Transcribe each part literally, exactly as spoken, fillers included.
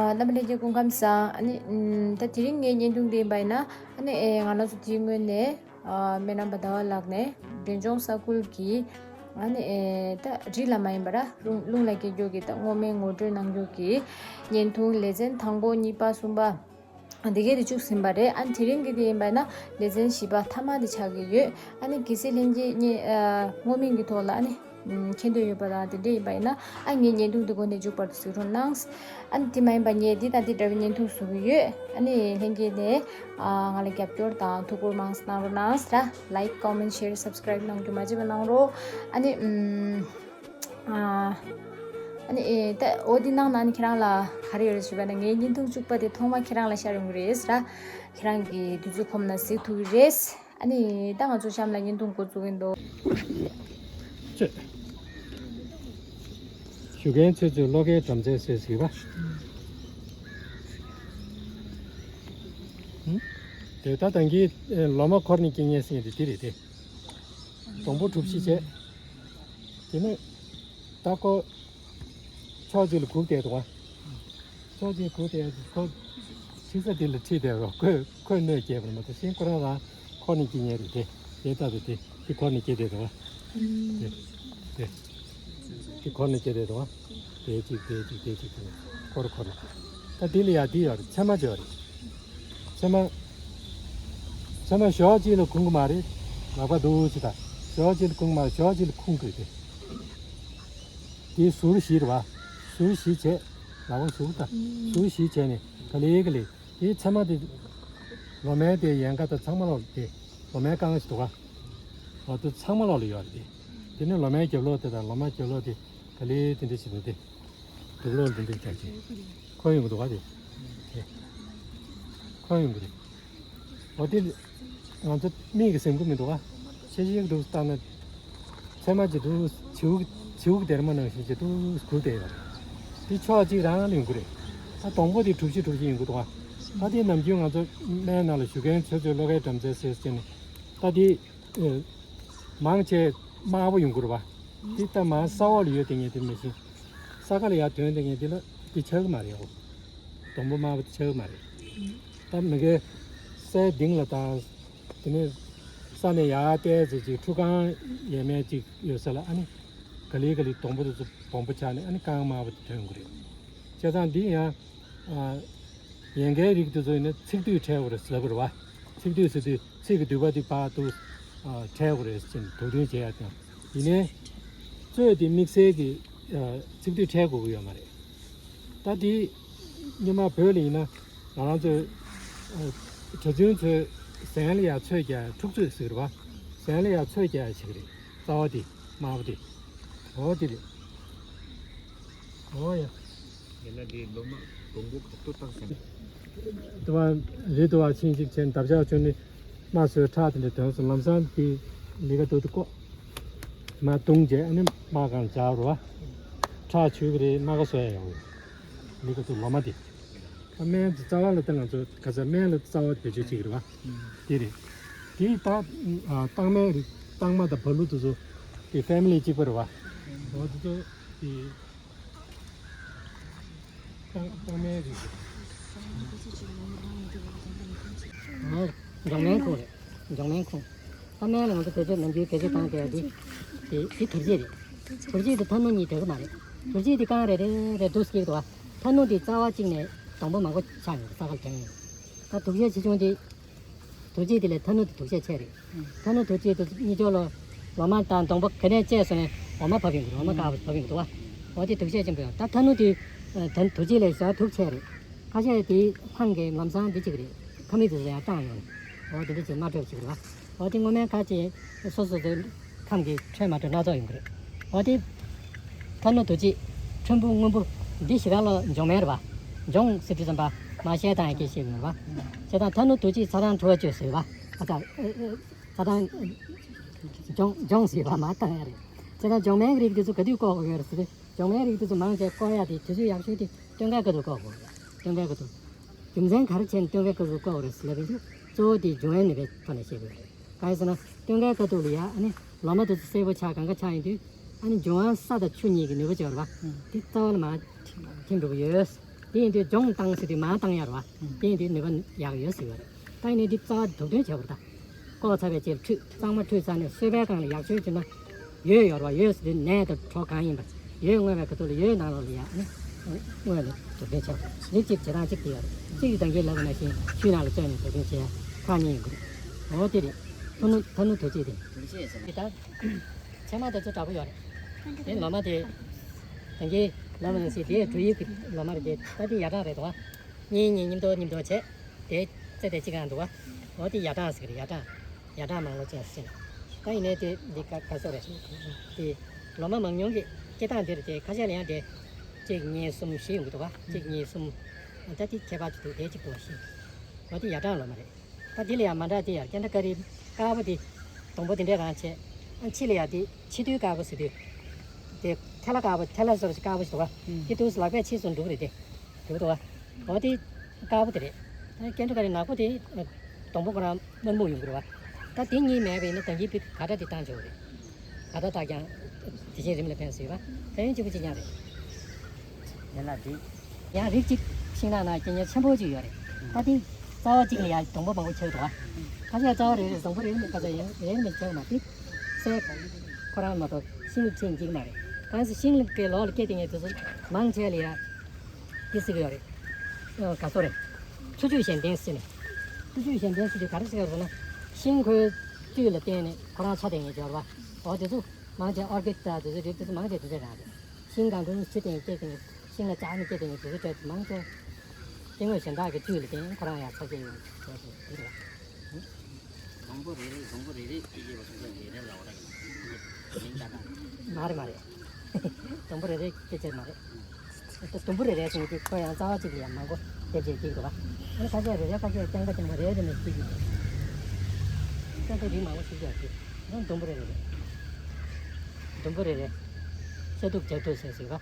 རྣམ་པ་ལྷན་རྒྱས་སྐུ་ཁམས་བཟང་། ཨ་ནི་ཨམ་ད་དེ་རིང་ངའི་བརྙན་ཐུང་འདི་ཡིན་པ་ཡིན་ན། ཨ་ནི་ཨེ་ང་རང་ཚོ་དེའི་སྔོན་ནས་ཨ་སྨན་རམས་པ་ཟླ་བ་ལགས་ནས་འབྲས་ལྗོངས་ས་ཁུལ་གྱི་ཨ་ནི་ཨེ་ད་རི་ལ་མ་ཡིན་པ་ར་རླུང་རླུང་ལ་སྐྱེ་རྒྱུ་གི་ད་སྔོ་སྨན་ངོ་སྤྲོད་གནང་རྒྱུ་གི་བརྙན་ཐུང་ལེ་ཚན་དང་པོ་གཉིས་པ་གསུམ་པ་འདི་གས་དེ་བཅུག་ཟིན་པ་རེད། ཨ་ནི་དེ་རིང་གི་དེ་ཡིན་པ་ཡིན་ན་ལེ་ཚན་བཞི་པ་མཐའ་མ་དེ་ཆགས་ཀྱི་ཡོད། ཨ་ནི་གལ་སྲིད་ལྷན་རྒྱས་ངས་ཨ་སྔོ་སྨན་གྱི་ཐོག་ལ་ཨ་ནི་ཨམ་མཁྱེན་འདོད་ཡོད་པ་དང་དེ་འདྲས་ཡིན་པ་ཡིན་ན། ཨ་ངའི་བརྙན་ཐུང་འདི་འགོ་ནས་མཇུག་བར་དུ་གཟིགས་རོགས་གནང་། ཨ་ནི་དེ་མ་ཡིན་པ་ངས་འདི་དང་འདི་འདྲ་བའི་བརྙན་ཐུང་བཟོ་གི་ཡོད། ཨ་ནི་ལྷན་རྒྱས་ནས་ཨ་ང་ལ་རྒྱབ་སྐྱོར་དང་ཐུགས་ཁུར་མང་ཙམ་གནང་རོགས་གནང་ཟེར། Like, comment, share, subscribe གནང་རྒྱུ་མ་བརྗེད་པ་གནང་རོགས། ཨ་ནི་ཨམ་ཨ་ཨ་ནི་ཨེ་ད་འོ་འདི་གནང་ན་ཨ་ནི་ཁྱེད་རང་ལ་ག་རེ་ཡོད་རེད་ཞུས་པ་ན། ངའི་བརྙན་ཐུང་བཅུག་པ་དེ་ཐོག་མ་ཁྱེད་རང་ལ་ཤར་ཡོང་གི་རེད་ཟེར། ཁྱེད་རང་གི་དུས་ཚོད་ཁོམ་ན་གཟིགས་ཐུབ་ཀྱི་རེད། ཨ་ནི་ད་ང་ཚོ་གཤམ་ལ་བརྙན་ཐུང་འགོ་བཙུགས་ཀྱི་འདུག་ཅེས། ཞུ་མཁན་ཚོས་ཚོས་བློ་སྐྱེད་དམ་རྫས་ཟེར་ཟིག་པ། ཨུ། དེ་ད་ད་གིན་ལོ་མ་འཁོར་ནས་སྐྱེ་ངེས་ཟེར་མཁན་དེ་དེ་རེད་དེ། སྡོང་པོ་གྲུ་བཞི་བྱས། དེ་ནས་ད་ཁོ་ཕྱོགས་གཅིག་ལ་གུག་བསྡད་འདུག་ག་ཕྱོགས་གཅིག་གུག་བསྡད་ཁོ་ཁྲི་ས་དེ་ལ་ཁྲིད་བསྡད་རོགས། ཁོས་ཁོས་གནོད་སྐྱེལ་བ་མ་གཏོགས་གཞན་ཁོ་རང་རང་འཁོར་ནས་སྐྱེ་མཁན་རེད་དེ། དེ་ལྟ་བུ་དེ་དེ་འཁོར་ནས་སྐྱེ་བསྡད་འདུག་ག་དེ་དེ་དེ་འཁོར་ནས་སྐྱེ་བསྡད་འདུག་ག་དེ་གཅིག་དེ་གཅིག་དེ་གཅིག་དེ་འཁོར་འཁོར་ནས། ད་དེ་ལ་ཡ་དེ་ཡོད་རེད། ཚེར་མ་ཅིག་ཡོད་རེད། ཚེར་མ། ཚེར་མ་ཞོགས་གཅིག་ལ་ཁུང་གི་མ་རེད། ལག་པ་འདུག་ཅི་ད། ཞོགས་གཅིག་ལ་ཁུང་གི་མ་རེད། ཞོགས་གཅིག་ལ་ཁུང་དགོས་ཏེ། དེ་ཟུར་བཞི་རེད་བ། ཟུར་བཞི་བྱས། ལག་པ་ཟུར་ད། ཟུར་བཞི་བྱས་ནས་ག་ལེ་ག་ལེ། དེ་ཚེར་མ་དེ། ལོ་མའི་དེ་ཡན་ག་དང་ཚང་མ་ལོག་དེ། ལོ་མའི་རྐང་ཞིག་འདུག་ག་འོ་དེ་ཚང་མ་ལོག་ལ་ཡོད་རེད་དེ། དེ་ནས་ལོ་མའི་རྒྱབ་ལོགས་དེ་དང་ལོ་མ་རྒྱབ་ལོགས་དེ་ག་ལེ་དེ་འདྲ་བྱེད་དུས་དེ། དུག་ལོག་འདི་འདྲ་རྒྱག་ཅིང་འཁོར་ཡོང་གི་འདུག་ག་དེ། དེ། འཁོར་ཡོང་གི་རེད། འོ་དེ། ང་ཚོ་མིག་གིས་གཟིམ་གི་མི་འདུག་ག་ཤེ་ཤེ་འདུག་བལྟས་ན། ཚེར་མ་ཅིག་འདུག་བྱིའུ་བྱིའུ་སྡེར་མ་ནང་བཞིན་ཅིག་འདུག་གུག་བསྡད་ཡོད་རེད། དེ་ཕྱོགས་གཅིག་རང་ལ་ཡོང་གི་རེད། ད་སྡོང་པོ་དེ་གྲུ་བཞི་གྲུ་བཞི་ཡོང་གི་འདུག་ག་ད་དེ་ནམ་རྒྱུན་ང་ཚོ་སྨན་ནང་ལ་ཞུ་མཁན་ཚོས་ཚོས་བློ་སྐྱེད་དམ་རྫས་ཟེར་ཟེར་ནས། ད་དེ། མང་ཆེ་དམར་པོ་ཡོང་གི་རེད་བ། འདི་ལྟ་མ་ས་འོག་ལ་ཡོད་དེ་ངས་དེ་མི་ཤེས། ས་ཁ་ལ་ཡར་ཐོན་དེ་ངས་འདི་ལ་འདི་ཆགས་ཀྱི་མ་རེད་འོ། སྡོང་པོ་དམར་པོ་དེ་ཆགས་ཀྱི་མ་རེད། ད་མི་གའི་སའི་གཏིང་ལ་དང་། དེ་ནས་ས་ནས་ཡར་བལྟས་ཚེ་ཅིག་ཁྲུ་གང་ཡས་མས་ཅིག་ཡོད་ས་ལ་ཨ་ནི། ག་ལེ་ག་ལེ་སྡོང་པོ་དེ་ཚོ་སྦོམ་པོ་ཆགས་ནས་ཨ་ནི་རྐང་དམར་པོ་དེ་ཐོན་གི་རེད། བྱས་ཙང་འདི་ཡང་། ཨ། ཡན་གའི་རིགས་དེ་ཚོ་ཡིན་ན་ཚིགས་དུས་འཕྲལ་བར་ཟེར་བ་རེད་བ། ཚིགས་དུས་ཟེར་དུས་ཚིགས་ཀྱི་མདུད་པ་དེ་ཕར་འདུག་ཨ། འཕྲལ་བར་ཟེར་དུག་འདོན་བྱེད་ཡ་དང་། ཡིན་ནའི། གཙོད་དེ་དམིགས་བསལ་གྱི། ཨ། ཚིགས་དུས་འཕྲལ་དགོས་ཀྱི་ཡོད་མ་རེད། ད་དེ། སྔོན་མ་བོད་ལ་ཡིན་ན། ང་རང་ཚོའི། ཨ། གྲྭ་བཙུན་ཚོས་ཟན་ལ་ཡ་ཚོད་རྒྱག་ཡ་འཁྲུག་རྩོད་ཟེར་བ། ཟན་ལ་ཡ་ཚོད་རྒྱག་ཡ་བྱེད་ཀྱི་རེད། རྩ་བ་དེ། དམར་པོ་དེ། འོ་དེ་རེད། འོ་ཡ། ཡིན་ན་འདི་ལོ་མ་སྡོང་པོ་ག་ཏོ་བཏང་ཟིན། དུ་བ་རི་དུ་བ་ཆིན་ཅིག་ཆེན་འདབ་ཆགས་ཆུ་ནི་རྨ་སོའི་ཁྲག་དེ་འདྲ་དོན་སོང་ལམ་སང་དེ་ལི་ཀ་ཏུ་དུ་ཀོ། མ་བཏུང་རྗེས་ཨ་ནི་མ་གང་བྱ་རུ་བ། ཁྲག་ཆུ་གི་རེད་མ་ག་སོ་ཡ་ཡོང་། ལི་ཀ་ཏུ་ལོ་མ་དེ། ཨ་སྨན་གྱི་རྩ་བ་ལ་ད་ང་ཚོ་ག་ས་སྨན་ལ་རྩ་བ་བེད་སྤྱོད་བྱེད་ཀྱི་རེད་བ། དེ་རེད། དེའི་ད་སྟག་སྨན་རེད། སྟག་མ་དང་བ་ལུ་དེ་ཚོ་དེ་ཕེ་མི་ལི་གཅིག་པ་རེད་བ། འོ་དེ་ཚོ་དེ། སྟག་སྟག་སྨན་རེད། འོ་འབྲོང་སྨན་ཁུང་རེད། འབྲོང་སྨན་ཁུང་། ད་སྨན་ལ་ང་ཚོ་བེད་སྤྱོད་ནམ་རྒྱུན་བེད་སྤྱོད་བཏང་བསྡད་ཡ་འདི། དེ་དེ་དུར་རྗེས་རེད། དུར་རྗེས་དེ་ཐ་ནུ་གཉིས་འདྲ་གི་མ་རེད། དུར་རྗེས་དེ་རྐང་རེ་རེ་རེ་འདུག་སྐྱེ་གི་འདུག་བ། ཐ་ནུ་དེ་རྩ་བ་གཅིག་ནས་སྡོང་པོ་མང་པོ་ཆགས་ཡོང་ས་ཁ་ལ་ཐོན་ཡོང་། ད་དུག་ཤེད་ཆེ་ཆུང་དེ། དུར་རྗེས་དེ་ལས་ཐ་ནུ་དེ་དུག་ཤེད་ཆེ་རེད། ཐ་ནུ་དུར་རྗེས་དེ་གཉིས་ཆོག་ལོ། ལོ་མ་དང་སྡོང་པོ་ག་ནས་བཅད་སོང་ནས་འོ་མ་བབས་ཡོང་གི་རེད། འོ་མ་དཀར་པོ་བབས་ཡོང་གི་འདུག་བ། འོ་དེ་དུག་ཤེད་ཆེན་པོ་ཡོད། ད་ཐ་ནུ་དེ། ད་དུར་རྗེས་ལས་ཞག་དུག་ཆེ་རེད། ཁ་ཤས་དེ་ལྷང་གི་ལམ་སང་འདི་གཅིག་རེད། ཁ་མིག་དེ་ཚོ་ཡང་སྐྲངས་ཡོང་། འོ་དེ་འདྲ་ཅིག་མ་འཕྲོད་ཅིག་རེད་བ། འོ་དེ་སྔོ་སྨན་ཁ་ཅིག་སོ་སོ་ཚོའི་ཁམས་ཀྱི་འཕྲོད་མ་འཕྲོད་སྣ་ཚོགས་ཡོང་གི་རེད། འོ་དེ། ཐ་ནུ་དུག་ཅིག་ཁྲོན་བུ་སྔོན་པོ་འདི་ཞིག་ག་ལ་འབྱུང་སྨན་རེད་བ། འབྱུང་ཟེར་དུས་ཙམ་པ་མ་བཤད་སྟངས་ཡང་སྐད་ཤེས་དགོས་རེད་བ། བྱས་ཙང་ཐ་ནུ་དུག་ཅིག་ཚ་གྲང་དྲོ་བ་བཅོས་ཟེར་བ། ཨ་ཙ། ཨ། ཨ། ཚ་གྲང་། འབྱུང་འབྱུང་ཟེར་བ་མ་བཏང་ཡ་རེད། བྱས་ཙང་འབྱུང་སྨན་གྱི་རིགས་དེ་ཚོ་ག་དུས་བཀོག་དགོས་ཡོད་རེད་ཟེར་དུས། འབྱུང་སྨན་རིགས་དེ་ཚོ་མང་ཆེ་བཀོག་ཡ་དེ་དུས་ཚོད་ཡག་ཤོས་དེ་སྟོན་ཁའི་སྐབས་སུ་བཀོག་དགོས། སྟོན་ཁའི་སྐབས་སུ། རྒྱུ་མཚན་ག་རེ་བྱས་ནས་སྟོན་ཁའི་སྐབས་སུ་བཀོག་དགོས་རེད་ཟེར་ལབ་པ་ཡིན་དུས་གཙོ་བོ་དེ་འབྱུང་བའི་ནུས་པའི་ཐོག་ནས་བཤད་དགོས་རེད། གང་ཡིན་ཟེར་ན་སྟོན་ཁའི་སྐབས་སུ་ལ་ཡ་ཨ་ནི་ལོ་མ་དེ་ཚོ་སེར་པོ་ཆགས་གང་ག་ཆགས་ཡིན་དུས་ཨ་ནི་འབྱུང་བ་ས་དང་ཆུ་གཉིས་ཀྱི་ནུས་པ་སྦྱོར་བ་དེ་རྩ་བ་ལ་མར་ཐིམ་འགྲོ་གི་ཡོད། དེ་ཡིན་དུས་སྦྱོང་བཏང་ཟེར་དུས་མར་བཏང་ཡག་རེད་བ། དེ་ཡིན་དུས་ནུས་པ་ཡག་ཡོད་ཟེར་བ་རེད། ད་ཡིན་ནའི་འདི་རྩ་བ་དུག་འདོན་བྱས་པ་རེད་ད། བཀོག་ཚར་བའི་རྗེས་ལ་འཁྲུད། གཙང་མ་འཁྲུད་ཚར་ནས་སོལ་བའི་སྒང་ལ་ཡག་བཅོས་བྱས་ན། ཡོད་ཡོད་རེད་བ། ཡོད་ཟེར་དུས་ནད་དང་གྲོགས་གང་ཡིན་པ། ཡོད་མངོན་པའི་ཁ་ཐུག་ལ་ཡོད་ནང་ལོགས་ལ་ཡ་ནི། སྔོན་ལ་དུག་འདོན་བྱས་པ་རེད། རིགས་གཅིག་བྱེད་སྟངས་གཅིག་དེ་ཡོད་རེད། གཅིག་གིས་ད་གིན་ལབ་པ་ནང་བཞིན་ཆུའི་ནང་ལ་བཙོས་ནས་དུག་འདོན་བྱས་ཡ་ཁག་གཉིས་ཡོང་གི་རེད། འོ་དེ་རེད། ཐུ་ནུ་ཐུ་ནུ་དུག་ཅིག་དེ། དེ་ལྟར། ཚད་མ་དེ་ཚོ་འདྲ་པོ་ཡོད་རེད། དེ་ལོ་མ་དེ། ད་གིན་ལབ་པ་ནང་བཞིན་དེ་འབྲུ་ཡིག་གི་ལོ་མ་རེད་དེ། ད་དེ་ཡ་གྲངས་རེད་དོ། གཉིས་གཉིས་མཉམ་དུ་མཉམ་དུ་བྱས། དེ་རྩེ་དེ་གཅིག་གང་འདུག་བ། འོ་དེ་ཡ་གྲངས་ཟེར་གི་རེད། ཡ་གྲངས། ཡ་གྲངས་མང་ལོ་ཅན་ཟེར་ན། ད་ཡིན་ནའི་དེ་འདི་ག་ག་སོ་རེད། དེ་ལོ་མ་མང་ཉུང་གི་སྐྱེ་སྟངས་འདི་རེད་དེ། ཁ་ཤས་ལ་ཡང་དེ་གཅིག་གཉིས་གསུམ་བཞི་ཡོང་གི་འདུག་བ། གཅིག་གཉིས་གསུམ། ད་དེ་ཁྱད་པར་ཅིག་འདུག་དེ་གཅིག་འདུག་བ་བཞི། འོ་དེ་ཡ་གྲངས་ལོ་མ་རེད། ད་འདི་ལ་ཡང་མ་འདྲ་དེ་ཡང་ཀེན་ད་ཀ་རི་དཀར་པོ་དེ། སྡོང་པོ་དེ་འདྲས་རང་བྱས། ཨ་ཕྱི་ལ་ཡང་དེ་ཕྱི་དུས་དཀར་པོ་ཟེར་དུས། དེ་ཐལ་བ་དཀར་པོ་ཐལ་བ་སོར་དཀར་པོ་ཞིག་འདུག་ག་དེ་དུས་ལག་པས་ཕྱིས་སུ་འགྲོ་གི་རེད་དེ། འགྲོ་གི་འདུག་ག་འོ་དེ་དཀར་པོ་དེ་རེད། ད་ཀེན་ད་ཀ་རི་ནག་པོ་དེ། སྡོང་པོ་ཁོ་རང་དམར་སྨུག་ཡོང་གི་རེད་བ། ད་དེ་གཉིས་མེད་པ་ཡིན་ན་ད་གིན་དཔེ་ག་འདྲ་དེ་བཏང་ཆོག་གི་རེད། ག་འདྲ་བཏགས་ཀྱང་དེ་བཞིན་རིམ་ལ་ཕན་སྲིད་པ། ཕན་ཡོན་གཅིག་པུ་གཅིག་རྐྱང་རེད། ཡན་ལག་འགྲིག་ཡང་རིགས་གཅིག་ཤིང་ནགས་ནང་རྐྱེན་ངན་ཆེན་པོ་གཅིག་ཡོད་རེད། ད་དེ་རྩ་བ་གཅིག་ལ་ཡང་སྡོང་པོ་མང་པོ་ཁྱེར་འདུག་བ། ཁ་ཤས་རྩ་བ་རེ་རེ་སྡོང་པོ་རེ་རེ་མེད་ཁ་ཤས་ཡང་རེ་རེ་མེད་ཁྱེར་མ་དེ། སའི་ཁོ་རང་མ་གཏོགས་ཤིང་ལ་ཁྱེར་འཇིག་མ་རེད། གང་ཟེར་ཤིང་ལ་གི་ལོགས་ལ་སྐྱེ་དེ་ངས་དེ་ཚོ་མང་ཆེ་ལ་ཡང་དེ་ཟེར་གི་ཡོད་རེད། ཨ་ག་སོ་རེད། འཚོ་བཅུད་གཞན་ལྡན་ཟེར་ནས། འཚོ་བཅུད་གཞན་ལྡན་ཟེར་དུས་ག་རེ་ཟེར་གི་ཡོད་རེད་ཟེར་ན། ཤིང་ཁོའི་བཅུད་ལ་བརྟེན་ནས་ཁོ་རང་ཆ་དེ་ངས་སྦྱོར་བ། འོ་དེ་ཚོ་མང་ཆེ་ཨོར་ཀིཌ་དང་དེ་ཚོ་རིགས་དེ་ཚོ་མང་ཆེ་དེ་འདྲ་རང་རེད། ཤིང་གང་དྲུང་ཆུ་སྟེང་སྐྱེས་ཏེ་ཤིང་ལ་ལྕགས་ནི་སྐྱེས་ཏེ་དེ་ཚོ་བྲལ་ཏེ་མང་ཆེ། སྐྱེ་དངོས་གཞན་དག་གི་བཅུད་ལ་བརྟེན་ཁོ་རང་ཡང་ཚ་སྐྱེ་ཡོང་བྱས་ཏེ་འདི་རེད་བ། སྡོང་པོ་རེ་རེ་སྡོང་པོ་རེ་རེ་སྐྱེ་སྐྱེ་བ་སོང་ཙང་རེ་རེ་ལ་འོ་ར་ཡིན་མིང་ལྟ་ག་མ་རེད་མ་རེད། སྡོང་པོ་རེ་རེ་སྐྱེ་ཆེར་མ་རེད། ད་སྡོང་པོ་རེ་རེ་ཟེར་དུས་ཁོ་ཡང་རྩ་བ་གཅིག་ལ་ཡང་མང་པོ་སྡེབ་བྱས་སྐྱེ་གི་འདུག་བ། ཨ་ནི་ཁ་ཤས་རེ་རེ་ཁ་ཤས་རྐྱང་པ་རྐྱང་པ་རེ་རེ་ནས་སྐྱེ་གི་འདུག་རྐྱང་པ་རིགས་མང་པོ་ཞིག་ཀྱང་སྐྱེ། ཨ་ནི་སྡོང་པོ་རེ་རེ་རེད། སྡོང་པོ་རེ་རེ། ཤ་དུག་སྦྱར་དུག་ཟེར་ཟེར་བ།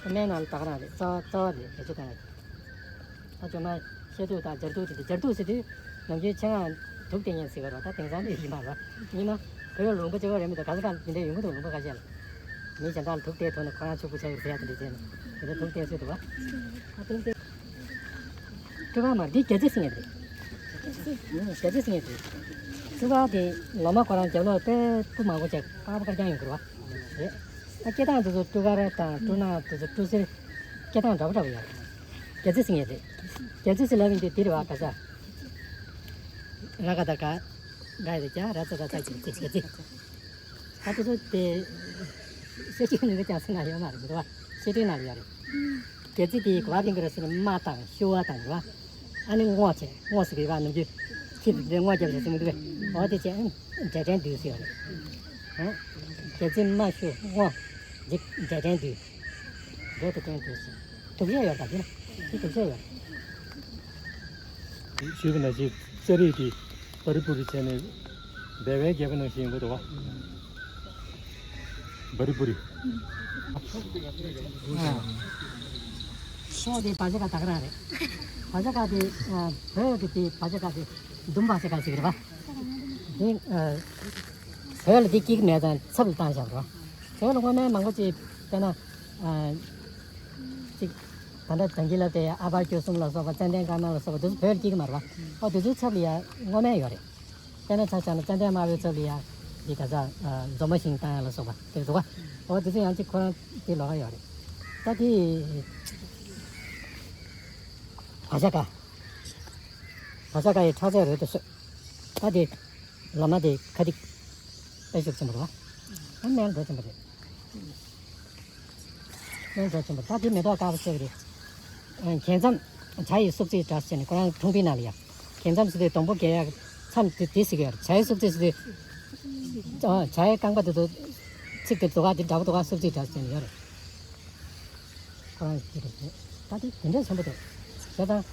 སྨན་ནང་ལ་ད་ག་རང་རེད། རྩ་བ་རྩ་བ་རེད་བེད་སྤྱོད་བཏང་ཡ། ཨ་ཅོ་མ། ཤ་དུག་དང་སྦྱར་དུག་དེ་སྦྱར་དུག་ཟེར་དུས། ནམ་རྒྱུན་ཆེད་མངགས་དུག་སྟེར་མཁན་ཟེར་བ་རེད། ད་དེང་སང་དེ་ཡིན་མ་རེད། ཡིན་ན། བོད་ལུང་པ་གཅིག་པ་རེད་མི་འདུག་ག་ས་ག་དེ་འདྲ་ཡོང་གི་འདུག་ལུང་པ་ཁ་ཤས་ལ། མི་གཞན་དག་ལ་དུག་སྟེར་ཐུབ་ན་ཁོ་རང་ཕྱུག་པོ་ཆགས་ཀྱི་རེད་ཟེར་ཡ་དེ་འདྲ་བྱས་ནས། དེ་འདྲ་དུག་སྟེར་སྲོལ་འདུག་བ། ཨ་དུག་སྟེར། སྤྲུལ་པ་མ་རེད། འདི་རྒྱ་རྩི་ཟེར་མཁན་རེད། རྒྱ་རྩི་ཟེར་མཁན་རེད། སྤྲུལ་པ་དེ་ལོ་མ་ཁོ་རང་རྒྱབ་ལོགས་དཔེ་སྤུ་མང་པོ་བྱས་དཀར་པོ་དཀར་རྐྱང་ཡོང་གི་རེད་བ། རེད། ད་སྐྱེ་སྟངས་དེ་ཚོ་སྤྲུལ་དཀར་དང་སྤྲུལ་ནག་དེ་ཚོ་སྤྲུལ་སེར། སྐྱེ་སྟངས་འདྲ་པོ་འདྲ་པོ་ཡོད་རེད། རྒྱ་རྩི་ཟེར་མཁན་རེད། རྒྱ་རྩི་ཟེར་ལབ་ཡིན་དུས་འདི་རེད་བ། ག་ས། ར་ག་ད་ག་ག་ཡི་རྒྱ་ར་ཙ་ར་ཙ་གི་རྩི་རྒྱ་རྩི། ད་དེ་ཚོ་དེ། གསེར་གྱི་ནི་རྒྱ་ཚ་ན་ཡོད་མ་རེད་མི་འདུག་བ། ཤེས་ཏེ་ན་ཡོད་རེད། རྒྱ་རྩི་དེ་གོ་བ་ལེན་གི་རེད་ཟེར་ན་རྨ་དང་ཤུ་བ་དང་རེད་བ། ཨ་ནི་རྔོ་བྱས་རྔོ་ཟེར་གི་རེད་བ། ནམ་རྒྱུན་ཁྱི་དེ་རྔོ་རྒྱབ་བྱས་ཟེར་མི་འདུག་བས། འོ་དེ་བྱས་ཨ་ནི་འབྲས་སྐྲན་འདུས་ཟེར་ཡོད་རེད། ཨ། རྒྱ་རྩི་རྨ་ཤུ་རྔོ། འབྲས་སྐྲན་འདུས། འབྲས་དེ་སྐྲན་འདུས་ཟེར། དུག་ཤེས་ཡོད་རེད་ད་དེ་ན། དེ་དུག་ཤེས་ཡོད་རེད། ཞུས་པ་ནང་བཞིན་རྩ་རིགས་དེ་བ་རི་བུ་རི་བྱས་ནས་སྦལ་པའི་རྒྱལ་པོ་ནང་བཞིན་ཡིན་པ་འདུག་བ། བ་རི་བུ་རི། ཕྱོགས་དེ་བ་ཇ་ག་ད་ག་རང་རེད། བ་ཇ་ག་དེ་བོད་ཀྱི་དེ་བ་ཇ་ག་དེ་ལྡུམ་བ་ཇ་ག་ཟེར་གི་རེད་བ། དེ་བོད་ལ་དེ་སྐྱེ་གི་མེད་ཙང་ཚབ་ལ་བཏང་བཞག་པ་རེད་བ། བོད་ལ་སྔོན་མའི་མང་པོ་ཅིག་དཔེར་ན། ཅིག་ད་ལྟ་དང་གི་ལབ་དེ་ཨ་བར་སྐྱོ་གསུམ་ལ་སོགས་པ་ཙན་དན་དཀར་དམར་ལ་སོགས་པ་དེ་ཚོ་བོད་ལ་སྐྱེ་གི་མ་རེད་བ། ཨོ་དེ་ཚོའི་ཚབ་ལ་ཡ་སྔོ་སྨན་ཡོད་རེད། དཔེར་ན་ཆ་བཞག་ན་ཙན་དན་དམར་པོའི་ཚབ་ལ་ཡ་འདི་ག་ས་འཛོམས་མ་ཤིང་བཏང་ཡ་ལ་སོགས་པ་དེ་འདུག་ག་ཨོ་དེ་ཚོ་ཡང་ཅིག་ཁོ་རང་དེ་ལོགས་ཀ་ཡོད་རེད། ད་དེ་བ་ཤ་ཀ་བ་ཤ་ཀ་ཡི་ཁྲག་རྩའི་རོལ་དུ་གསོད། ད་དེ་ལོ་མ་དེ་ཁ་ཏིག་དཔེ་ཤུགས་ཆེན་པོ་རེད་བ། ཨ་སྨན་འགྲོ་ཆེན་པོ་རེད། སྨན་འགྲོ་ཆེན་པོ། ད་དེ་མེ་ཏོག་དཀར་པོ་ཟེར་གི་རེད། གྱེས་མཚམས་བྱ་ཡི་སྲོག་རྩའི་སྒྲ་ཟེར་ནས་ཁོ་རང་ཁྲུང་པའི་ནང་ལ་ཡ། གྱེས་མཚམས་ཟེར་དུས་སྡོང་པོ་གྱེས་ཡ་མཚམས་དེ་དེ་ཟེར་གི་ཡོད་རེད། བྱ་ཡི་སྲོག་རྩ་ཟེར་དུས། བྱ་ཡི་རྐང་པ་དེ་ཚོ་ཚིག་དེ་རྡོ་ཁ་དེ་འདྲ་པོ་རྡོ་ཁ་སྲོག་རྩའི་སྒྲ་ཟེར་ནས་ཡོད་རེད། ཁོ་རང་གི་རེད། ད་དེ་དེ་འདྲས་ཆེན་པོ་འདུག་བྱས་ཙང་།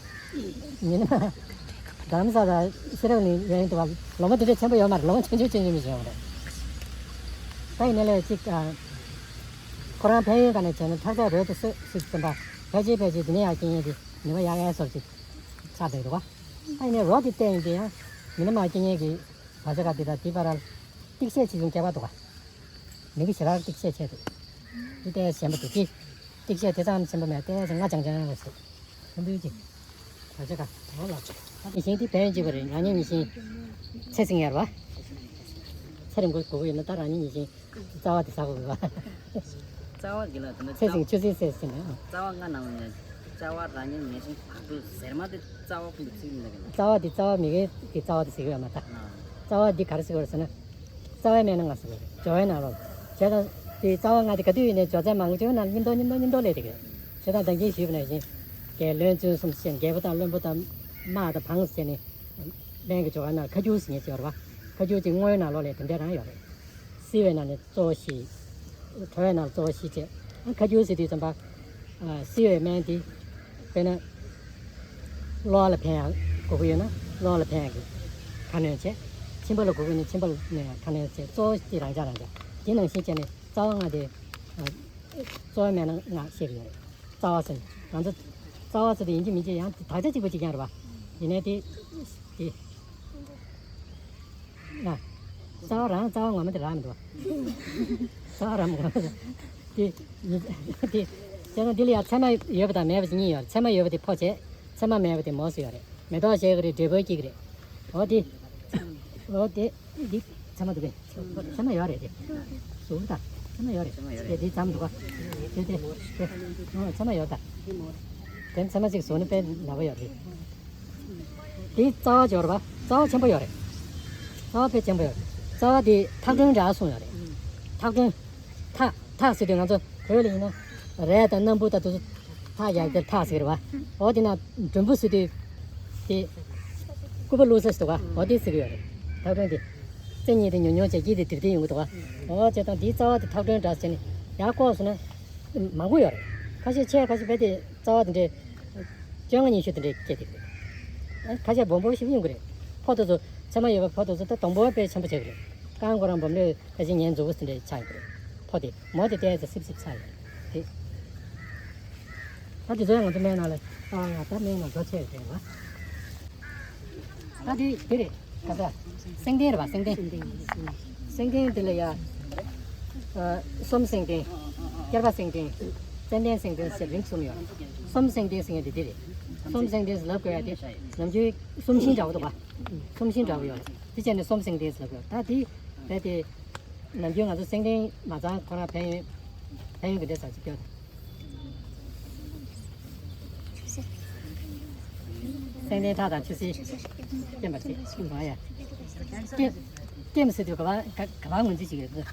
ཉི་མ། རྡ་རམ་ས་ལ་ཤེས་རབ་གླིང་ཡོད་ཡིན་འདུག་བ། ལོ་མ་དེ་འདྲས་ཆེན་པོ་ཡོད་མ་རེད། ལོ་མ་ཆུང་ཆུང་ཆུང་ཆུང་མི་ཆེན་པོ་རེད། ད་ཡིན་ནའི་ལས་ཅིག་ཨ། ཁོ་རང་ཕན་ཡོན་ག་ནས་བྱས་ན་ཁྲག་རྩ་རོལ་དུ་གསོད་ཟེར་ཙམ་པ། ཕལ་ཆེར་ཕལ་ཆེར་དེ་ནས་ཡང་རྐྱེན་ངན་དེ་ནུས་པ་ཡག་ཡག་སོར་ཅིག་ཆགས་བསྡད་འདུག་བ། ད་ཡིན་ནའི་རོ་དེ་བལྟས་ཡིན་དེ་ཡང་མི་ནི་མ་རྐྱེན་ངན་གྱི་བ་ཅ་ག་དེ་དང་དེ་བར་ཏིག་ཤས་ཅིག་ཙམ་ཁྱད་པར་འདུག་བ། མི་གི་ཞེ་དྲག་ཏིག་ཤས་ཆེ་འདུག་དེ་ལྟས་ཞན་པོ་འདུག་གི། ཏིག་ཤས་དེ་ཙམ་ཆེན་པོ་མེད། ཏོག་ཙམ་ང་རྐྱང་རྐྱང་རེད་ཟེར། ཁམ་བུའི་ཅིག་ད་ཆ་ག་ད་ལ་ད་ཉིན་ཤིང་དེ་བན་གཅིག་པ་རེད། རང་ཉིད་ཉིན་ཤིང་ཚེ་ཟིན་ཡར་བ། ཚེ་རིང་པོ་དགོས་ཀྱི་ཡོད་ན་ད་རང་ཉིད་ཉིན་ཤིང་རྩ་བ་དེ་ཟ་དགོས་གི་བ། རྩ་བ་གི་ལ་དེ་ནི་ཚེ་ཟིན་ཆུ་ཚིག་ཚེ་ཟིན་ཨ། རྩ་བ་ལྔ་ནང་ནས་རྩ་བ་རང་ཉིད་ཉིན་ཤིང་བག་ཕེབས་ཟེར་མ་དེ་རྩ་བ་ཀུན་ཏུ་ཚིག་མི་འདུག་གི་ན། རྩ་བ་དེ་རྩ་བ་མི་དགེ་གི་རྩ་བ་དེ་ཟེར་གི་ཡོད་མ་ད། རྩ་བ་འདི་ག་རེ་ཟེར་གི་ཡོད་ཟེར་ན། རྩ་བའི་སྨན་སྣ་ལྔ་ཟེར་གི་རེད། སྦྱོར་བའི་ནང་ལོགས། བྱས་ཙང་དེ་རྩ་བ་ལྔ་དེ་ག་དུས་ཡིན་ནའི་སྦྱོར་ཚན་མང་པོ་ཅིག་ནང་མཉམ་དུ་མཉམ་དུ་མཉམ་དུ་སླེབས་བསྡད་ཀྱི་རེད། བྱས་ཙང་ད་གིན་ཞུས་པ་ནང་བཞིན། རྒྱལ་བློན་བཙུན་གསུམ་ཟེར་ནས་རྒྱལ་པོ་དང་བློན་པོ་དང་དམག་དང་འབངས་ཟེར་ནས། སྨན་གྱི་སྦྱོར་བའི་ནང་ཁ་སྐྱུར་ཟེར་མཁན་ཅིག་ཡོད་རེད་བ། ཁ་སྐྱུར་ཅིག་དངོས་ཡོད་ནང་ལོགས་ལ་དེ་འདྲ་རང་ཡོད་རེད། བསིལ་བའི་ནང་ནས་གཙོ་བོ་བཞི། དྲོ་བའི་ནང་གཙོ་བོ་བཞི་བྱས། ཨ་ཁ་སྐྱུར་ཟེར་དུས་ཙམ་པ། ཨ་བསིལ་བའི་སྨན་དེ། དཔེར་ན། གློ་བ་ལ་ཕན་ཡག་དགོས་ཀྱི་ཡོད་ན་གློ་བ་ལ་ཕན་ཡག་གི་ཁ་སྣོན་བྱས། མཆིན་པ་ལ་དགོས་ཀྱི་ཡོད་ན་མཆིན་པ་ལ་ནས་ཁ་སྣོན་བྱས། གཙོ་བོ་དེ་རང་འཇགས་རང་འཇགས་དེ་ནང་བཞིན་བྱས་ནས་རྩ་བ་ལྔ་དེ། ཨ་གཙོ་བོ་སྨན་ལྔ་བཤད་ཀྱི་ཡོད་རེད། རྩ་བ་ཟེར་ནས་ང་ཚོ་རྩ་བ་ཟེར་དུས་ཡིན་གཅིག་མིན་གཅིག་ཡང་དེ་དག་ཆ་གཅིག་པ་གཅིག་རྐྱང་རེད་བ། ཡིན་ནའི་དེ། དེ། ན། རྩ་བ་རང་རྩ་བ་ངོ་མ་དེ་རང་མི་འདུག་བ། རྩ་བ་རང་ངོ་མ་དེ། དེ། དེ། བྱས་ན་འདི་ལ་ཡང་ཚད་མ་ཡོད་པ་དང་མེད་པ་གཉིས་ཡོད་རེད། ཚད་མ་ཡོད་པ་དེ་ཕོ་བྱས། ཚད་མ་མེད་པ་དེ་མོ་སུ་ཡོད་རེད། མེ་ཏོག་བཞད་གི་རེད། འབྲས་བུ་སྐྱེ་གི་རེད། འོ་དེ། འོ་དེ། འདི་ཚད་མ་འདུག་གས། ཚད་མ་ཡོད་རེད་དེ། ཟུར་དང་། ཚད་མ་ཡོད་རེད། དེ་འདི་ཙམ་འདུག་ག་དེ་དེ། དེ། ཨོ་ཚད་མ་ཡོད་ད། དེ་ཚད་མ་གཅིག་བཟོ་ན་དཔེ་ནག་པོ་ཡོད་རེད། དེ་རྩ་བ་སྦྱོར་བ། རྩ་བ་ཆེན་པོ་ཡོད་རེད། རྩ་བ་དཔེ་ཆེན་པོ་ཡོད་རེད། རྩ་བ་དེ་ཐག་སྒྲོན་འདྲ་གསུངས་ཡོད་རེད། ཐག་སྒྲོན། ཐག་ཐག་ཟེར་དུས་ང་ཚོ་བོད་ལ་ཡིན་ན། རས་དང་སྣམ་བུ་དང་དེ་ཚོ་ཐག་ཡག་དེར་ཐག་ཟེར་གི་རེད་བ། འོ་དེ་ན་མགྲོན་པོ་ཟེར་དུས། དེ། སྐུད་པ་བླུགས་ས་ཟེར་དུས་ག་འོ་དེ་ཟེར་གི་ཡོད་རེད། ཐག་སྒྲོན་དེ། རྩེ་གཉིས་དེ་ཉུང་ཉུང་བྱས་དཀྱིལ་དེ་དིར་དིར་ཡོང་གི་འདུག་ག་འོ་བྱས་ཙང་དེའི་རྩ་བ་དེ་ཐག་སྒྲོན་འདྲ་ཟེར་ནས་ཡར་བཀོག་སོང་ན། མང་པོ་ཡོད་རེད། ཁ་ཤས་ཆེ་ཁ་ཤས་དཔེ་དེ་རྩ་བ་དེ་འདྲའི། བཅོ་ལྔ་ཉི་ཤུ་དེ་འདྲའི་སྐྱེ་དེ་རེད། ཁ་ཤས་སྦོམ་པོ་ཞིག་ཡོང་གི་རེད། ཕོ་དེ་ཚོ་ཚད་མ་ཡོད་པ་ཕོ་དེ་ཚོ་ད་སྡོང་པོ་དཔེ་ཆེན་པོ་ཆགས་ཀྱི་རེད། རྐང་ཁོ་རང་སྦོམ་ལོས་ཁ་ཤས་ངའི་མཛུ་གུ་དེ་འདྲའི་ཆགས་ཡོང་གི་རེད། ཕོ་དེ་མོ་དེ་ཏོག་ཙམ་སིབ་སིབ་ཆགས་ཡོང་གི་རེད། ད་དེ་ཚོ་ཡང་ང་ཚོ་སྨན་ནང་ལ་ཨ་ད་སྨན་ནང་འགྲོ་ཆེ་རེད་བ། ད་དེ་དེ་རེད། ག་ས། སེང་ལྡེང་རེད་བ། སེང་ལྡེང་། སེང་ལྡེང་དེ་ལ་ཡ། ཨ་གསོམ་སེང་ལྡེང་། སྐྱེར་པ་སེང་ལྡེང་། ཙན་དན་སེང་ལྡེང་ཟེར་རིགས་གསུམ་ཡོད། གསོམ་སེང་ལྡེང་ཟེར་མཁན་དེ་དེ་རེད། གསོམ་སེང་ལྡེང་ཟེར་ལབ་དགོས་ཡ་དེ། ནམ་རྒྱུན་གསོམ་ཤིང་འདྲ་བོ་འདུག་བ། གསོམ་ཤིང་འདྲ་བོ་ཡོད་རེད། དེ་བྱས་ནས་གསོམ་སེང་ལྡེང་ཟེར་ལབ་དགོས། ད་དེ། རྦད་དེ། ནམ་རྒྱུན་ང་ཚོ་སེང་ལྡེང་མ་ཚང་ཁོ་རང་ཕན་ཡོན། ཕན་ཡོན་གི་འདྲ་ས་ཅིག་སྐྱོ། སེང་ལྡེང་ཁྲག་དང་ཆུ་སེར། སྐེམ་པ་རེད། མ་ཡ། སྐེམ། སྐེམ་ཟེར་དུས་ག་བ་ག་ག་བ་ངོས་འཛིན་བྱེད་ཀྱི་རེད།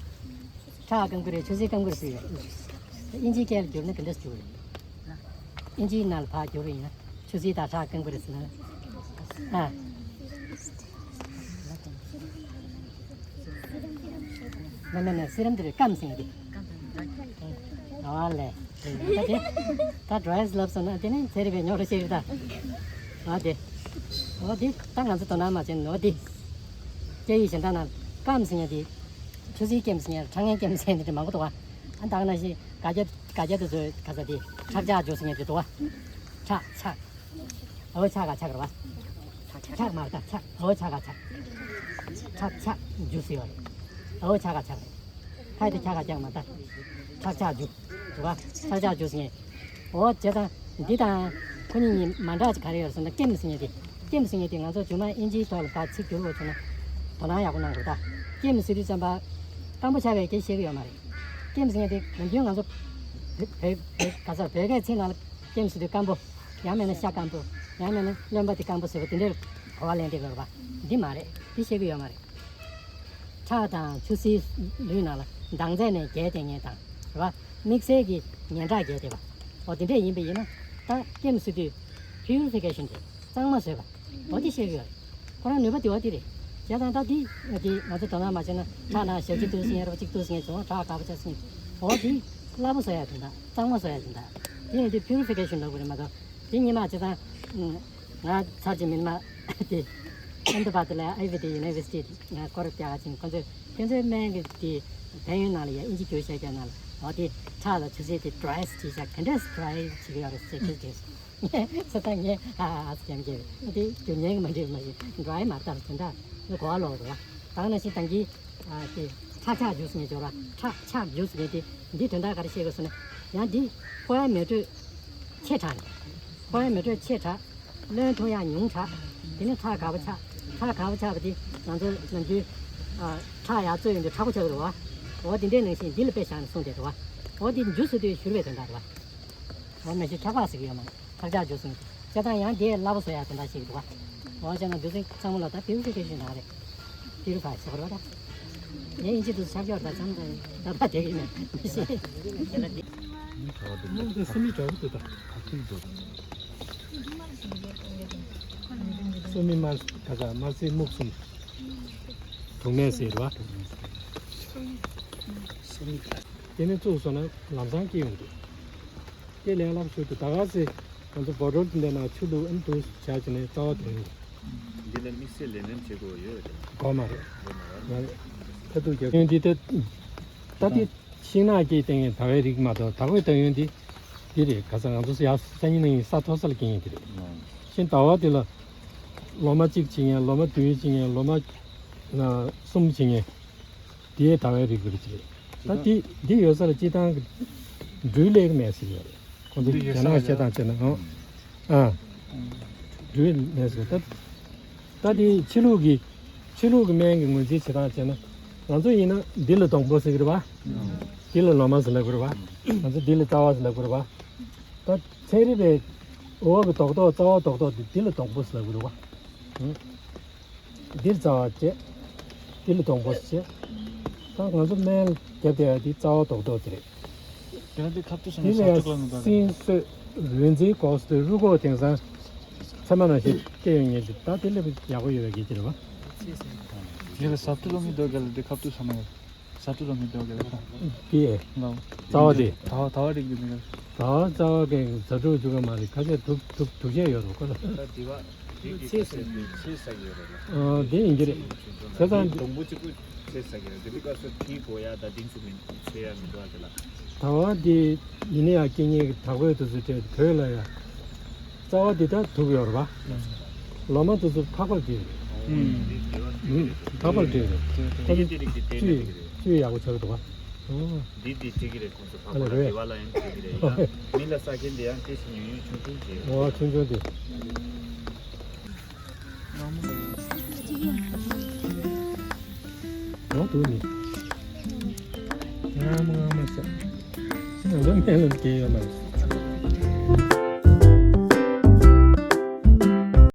ཁྲག་སྐམ་གི་རེད། ཆུ་སེར་སྐམ་གི་རེད་ཟེར་གྱི་རེད། དབྱིན་ཇིའི་སྐད་ལ་བསྒྱུར་ན་ག་འདྲ་བསྒྱུར་རེད། དབྱིན་ཇིའི་ནང་ལ་ཕར་བསྒྱུར་བ་ཡིན་ན་ཆུ་སེར་དང་ཁྲག་སྐམ་གི་རེད་ཟེར་ན། ཨ། མ་མ་མ་སི་རམ་དེ་རེད། སྐམ་ཟེར་ཡ་དེ། ཨ་ལས། ད་དེ། ད་ཌི་རའི་ལབ་སོང་ན་དེ་ནི་ཚེ་རིང་པའི་ཉོ་རུ་ཤེས་རེད་ད། ཨ་དེ། འོ་དེ། ད་ང་ཚོ་དོ་སྣང་མ་བྱེད་ནོ་དེ། སྐད་ཡིག་གཞན་དག་ན་སྐམ་ཟེར་ཡ་དེ། ཆུ་སེར་སྐེམ་ཟེར་ཡ། ཁྲག་ངན་སྐེམ་ཟེར་ཡ་དེ་མང་པོ་འདུག་བ། ཨ་ད་ག་ནང་བཞིན་ག་རྒྱ་ག་རྒྱ་དེ་ཚོའི་ག་ས་དེ་ཁྲག་ཆག་རྒྱུ་ཟེར་ཡ་དེ་འདུག་བ། ཁྲག་ཆག་འོ་ཆག་ག་ཆག་རེད་བ། ཆག་མ་རེད་ད། ཆག་འོ་ཆག་ག་ཆག་ཁྲག་ཆག་འཇུ་ཟེར་བ་རེད། འོ་ཆག་ག་ཆག་རེད། ཁ་དེ་ཆག་ག་ཆག་མ་ད། ཁྲག་ཆག་འཇུ། འཇུ་བ། ཁྲག་ཆག་འཇུ་ཟེར་ངེས། འོ་བྱས་ཙང་འདི་དང་ཁོ་གཉིས་གཉིས་མ་འདྲ་ཅིག་ག་རེ་ཡོད་ཟེར་ན་སྐེམ་ཟེར་ངེས་དེ། སྐེམ་ཟེར་ངེས་དེ་ང་ཚོ་རྗུང་མ་ཨིན་ཇིའི་ཐོག་ལ་ཕར་ཚིག་བསྒྱུར་དགོས་བྱུང་ན་དོ་སྣང་ཡག་པོ་གནང་དགོས་ད། སྐེམ་ཟེར་དུས་ཙམ་པ་སྐམ་པོ་ཆགས་པའི་སྐད་ཤེས་ཀྱི་ཡོད་མ་རེད། སྐེམ་ཟེར་ངེས་དེ་ནམ་རྒྱུན་ང་ཚོ་བོད་བོད་བོད་ག་ས་བོད་སྐད་ཚིག་ནང་ལ་སྐེམ་ཟེར་དུས་སྐམ་པོ། ཡང་མིན་ན་ཤ་སྐམ་པོ། ཡང་མིན་ན་རློན་པ་དེ་སྐམ་པོ་ཟེར་བ་དེ་འདྲར་གོ་བ་ལེན་བསྡད་ཡོད་རེད་པ། འདི་མ་རེད། འདི་ཤེས་ཀྱི་ཡོད་མ་རེད། ཁྲག་དང་ཆུ་སེར་ལུས་ནང་ལ་མདངས་རྫས་ནས་རྒྱས་བསྡད་མཁན་དང་རེད་པ། དམིགས་བསལ་གྱི་སྙན་གྲགས་རྒྱས་བསྡད་པ། འོ་དེ་འདྲས་ཡིན་པ་ཡིན་ན་ད་སྐེམ་ཟེར་དུས་ཕིའུ་རི་ཕི་ཀེ་ཤན་དེ་གཙང་མ་བཟོས་པ། འོ་དེ་ཤེས་ཀྱི་ཡོད་རེད། ཁོ་རང་ནུས་པ་དེ་འོ་དེ་རེད། བྱས་ཙང་ད་འདི་འདི་ང་ཚོ་དོ་སྣང་མ་བྱས་ན་ཁྲག་ནང་ཞག་གཅིག་ཏུ་ཟིན་ཡ་རེད་པ། གཅིག་ཏུ་ཟིན་ཡ་བྱུང་བ་ཁྲག་དཀར་པོ་ཆགས་ཟིན། འོ་དེ་སླ་པོ་བཟོ་ཡ་དེ་འདྲ་གཙང་མ་བཟོ་ཡ་དེ་འདྲ། དེ་ཡིན་དུས་ཕིའུ་རི་ཕི་ཀེ་ཤན་ལབ་དགོས་རེད་མ་གཏོགས། དེ་ཉི་མ་བྱས་ཙང་ང་ཚར་གྱི་མིན་མ་དེ་ཨེམ་ད་བ་ད་ལ་ཨའི་ཝེ་དི་ཡུ་ནི་ཝར་སི་ཊི་ང་སྐོར་རྒྱག་ཅིང་ཁོ་ཚོས་ཁྱོད་ཚོའི་སྨན་གྱི་དེ་ཕན་ཡོན་ནང་ལ་ཡ་ཨིན་ཇི་བསྒྱུར་བཤད་རྒྱག་ནང་ལ་འོ་དེ་ཁྲག་ལ་ཆུ་སེར་དེ་ཌི་རའི་བྱས་ཤག་ག་འདྲས་ཌི་རའི་བྱེད་ཀྱི་ཡོད་རེད་ཟེར་ཁྱེད་ཀྱིས་ས་ད་ངས་ཨ་ཨ་ཨ་ཟེར་ཀྱང་ཀྱེ་དེ་རྒྱུ་ཉན་གྱི་མ་འགྲིག་མ་ཞིག་ཌི་རའི་མ་ལྟར་དེ་འདྲ་ནི་གོ་བ་ལོག་འདུག་བ། ད་ནང་བཞིན་ད་གིན་ཨ་དེ་ཁྲག་ཆག་འཇུ་ཟེར་ནས་སྦྱོར་བ་ཁྲག་ཆག་འཇུ་ཟེར་ནས་དེ་འདི་དོན་དག་ག་རེ་བཤད་དགོས་ཟེར་ན་ཡང་འདི་ཁོ་ཡ་མེ་དྲོད་ཆེ་དྲགས་ནས། ཁོ་ཡང་མེ་དྲོད་ཆེ་དྲགས། རློན་འཐུང་ཡང་ཉུང་དྲགས། དེ་ནས་ཁྲག་དཀར་པོ་ཆགས། ཁྲག་དཀར་པོ་ཆགས་པ་དེ་ང་ཚོ་ནམ་རྒྱུན་ཨ་ཁྲག་ཡར་བཙོས་ཡོང་དུས་མཁྲེགས་པོ་ཆགས་ཀྱི་རེད་བ། འོ་དེ་འདྲའི་ནང་བཞིན་འདི་ལ་དཔེ་བཞག་ནས་གསུངས་བསྡད་འདུག་བ། འོ་དེ་འཇུ་ཟེར་དུས་བཞུར་བའི་དོན་དག་རེད་བ། འོ་མེ་ཤིང་ཁྲག་པ་ཟེར་གྱི་ཡོད་མ་རེད། ཁྲག་ཆག་འཇུ་ཟེར་ནས་བྱས་ཙང་ཡང་དེ་སླ་པོ་བཟོ་ཡག་དོན་དག་ཞིག་འདུག་བ། འོ་བྱས་ན་འདུག་སེ་ཚང་མ་ལ་ད་ཕེབས་ཤིག་ཕེབས་ཤིག་ན་རེད། ཕི་རུ་ཁ་ཤོར་བ་ད། ངས་ཨིན་ཇི་དུ་ཆ་ཤོར་ད་ཙམ་ད་ད་ད་དེ་གི་ནས་མི་ཤེས། སུ་མི་གྲོགས་དེ་ད་ག་ཐུག་འགྲོ། སུ་མི་དམར་ག་ས་དམར་སེར་སྨུག་གསུམ། དུག་མེད་ཟེར་བ། དེ་ནས་བཙུགས་སོང་ན་ལམ་སང་སྐྱེ་ཡོང་གི། དེ་ལས་སླ་པོ་ཞིག་འདུག་ད་ག་ཚེ་ང་ཚོ་བོ་ཊོལ་དེ་འདྲ་ནང་ཆུ་བླུགས་ཨ་ནི་འདུག་བྱས་བྱས་ནས་རྩ་བ་དོན། འདི་ལ་དམིགས་བསལ་ལས་སྣོན་བྱེད་དགོས་ཡོད་དམ། དགོས་མ་རེད། དགོས་མ་རེད། ཁ་ཐུག་རྒྱག་ཡོན་འདི་ལྟ་ལྟ་དེ་ཤིང་ནགས་ཀྱི་སྟེང་ནས་དར་བའི་རིགས་མ་གཏོགས་དར་བའི་ཏོག་ཡོན་འདི་འདི་རེད། ག་ས་ང་ཚོ་ཡར་སང་ཉིན་གནངས་ཉིན་ས་མཐོ་ས་ལ་སྐྱེ་ངེས་དེ་རེད། ཤིང་ཟླ་བ་དེ་ལ་ལོ་མ་གཅིག་བྱེད་མཁན། ལོ་མ་བདུན་བྱེད་མཁན། ལོ་མ་གསུམ་བྱེད་མཁན། དེའི་ཟླ་བའི་རིགས་རེད་ཅེས། ད་དེ་འདི་ཡོད་ས་ལ་སྤྱིར་བཏང་གི་འབྲུ་ལེགས་མེད་ཟེར་ཡོད་རེད། ཁོང་ཚོ་རྒྱ་ནག་བཤད་སྟངས་བྱས་ན་ཨང་ཨ་འབྲུ་མེད་ཟེར། ད་ད་དེ་ཕྱི་ལུགས་ཀྱི་ཕྱི་ལུགས་ཀྱི་སྨན་གྱི་ངོས་འཛིན་བྱེད་སྟངས་བྱས་ན། ང་ཚོ་ཡིན་ན་འདི་ལ་སྡོང་པོ་ཟེར་གྱི་རེད་བ། འདི་ལ་ལོ་མ་ཟེར་ལབ་ཀྱི་རེད་བ། ང་ཚོ་འདི་ལ་རྩ་བ་ཟེར་ལབ་ཀྱི་རེད་བ། ད་ཚན་རིག་པས་འོག་གི་རྡོག་རྡོག་རྩ་བ་རྡོག་རྡོག་དེ་འདི་ལ་སྡོང་པོ་ཟེར་ལབ་ཀྱི་རེད་བ། འདིར་རྩ་བ་བྱས། འདི་ལ་སྡོང་པོ་བྱས། ད་ང་ཚོ་སྨན་བརྒྱབ་བསྡད་ཡ་འདི་རྩ་བ་རྡོག་རྡོག་དེ་རེད། དེ་ནས་འདི་ཁ་ཐུག་ས་འདི་ནས་ལ་ཡ་ཟ་འཕྲུག་ལ་མི་འདུག་ག་སྲིན་སོས་རུས་འཛིན་གོག་སོ་དེ་རུས་ཁོག་དེང་སང་ཚེར་མ་ནང་བཞིན་སྐྱེ་ཡོང་ངེས་འདུག་ད་དེ་ལས་ཡག་པོ་ཡོད་པའི་གི་དེ་རེད་བ། འདི་ལ་ཟ་འཕྲུག་ལ་མི་འདུག་ག་ལ་འདི་ཁ་ཐུག་ས་མ་ཡོད། ཟ་འཕྲུག་ལ་མི་འདུག་ག་ལ་ད། དེ་ལ་རྩ་བ་དེ། ད་བ་ད་བ་རིགས་འདི་མི་འདུག་ད་བ་རྩ་བ་གི་ཟ་འཕྲུག་བཅུག་ག་མ་རེད། ཁ་ཤས་དུག་དུག་དུག་ཤས་ཡོད་རེད་ཁོ་ལ། ད་དེ་བ། དེ་གི་ཚེ་ཟ་གི་ཚེ་ཟ་གི་ཡོད་རེད་ལ། ཨ་དེ་ཡིན་གྱི་རེད། བྱས་ཙང་སྡོང་པོ་གཅིག་པུ་ཚེ་ཟ་གི་རེད། དེ་འདི་སྐབས་སུ་དེའི་གོ་ཡ་ད་དེང་སུ་མི་ཚེ་ཡ་མི་འདུག་ཨ་དེ་ལ། ད་བ་དེ་ཡིན་ན་ཡང་སྐྱེ་ངེས་ཀྱི་དྲག་པོའི་དུས་སུ་སྤྲད་བོད་ལ་ཡ། རྩ་བ་འདི་ལྟར་དུག་ཡོད་རེད་པ། ལོ་མ་དེ་ཚོ་ཕག་པར་བྲིས་རེད། ཕག་པར་བྲིས་རེད། ཁོ་ཚོ་བཅུད་བཅུད་ཡག་པོ་ཆགས་འདུག་པ། འདི་འདི་བྲིས་ཀྱི་རེད། ཁོང་ཚོ་ཕག་པ་ལ་རེད། དེ་བ་ལ་ཡང་བྲིས་ཀྱི་རེད་ཡ། མི་ལ་ས་ཁན་འདི་ཡང་དེ་བཞིན་ཉུང་ཉུང་ཆུང་ཆུང་བྲིས། འོ་ཆུང་ཆུང་དེ། ཡོང་འདུག་ནི། ངར་མ་ངར་མ་བྱ། ང་ཚོ་སྨན་ལ་འགལ་ཡོད་མ་རེད།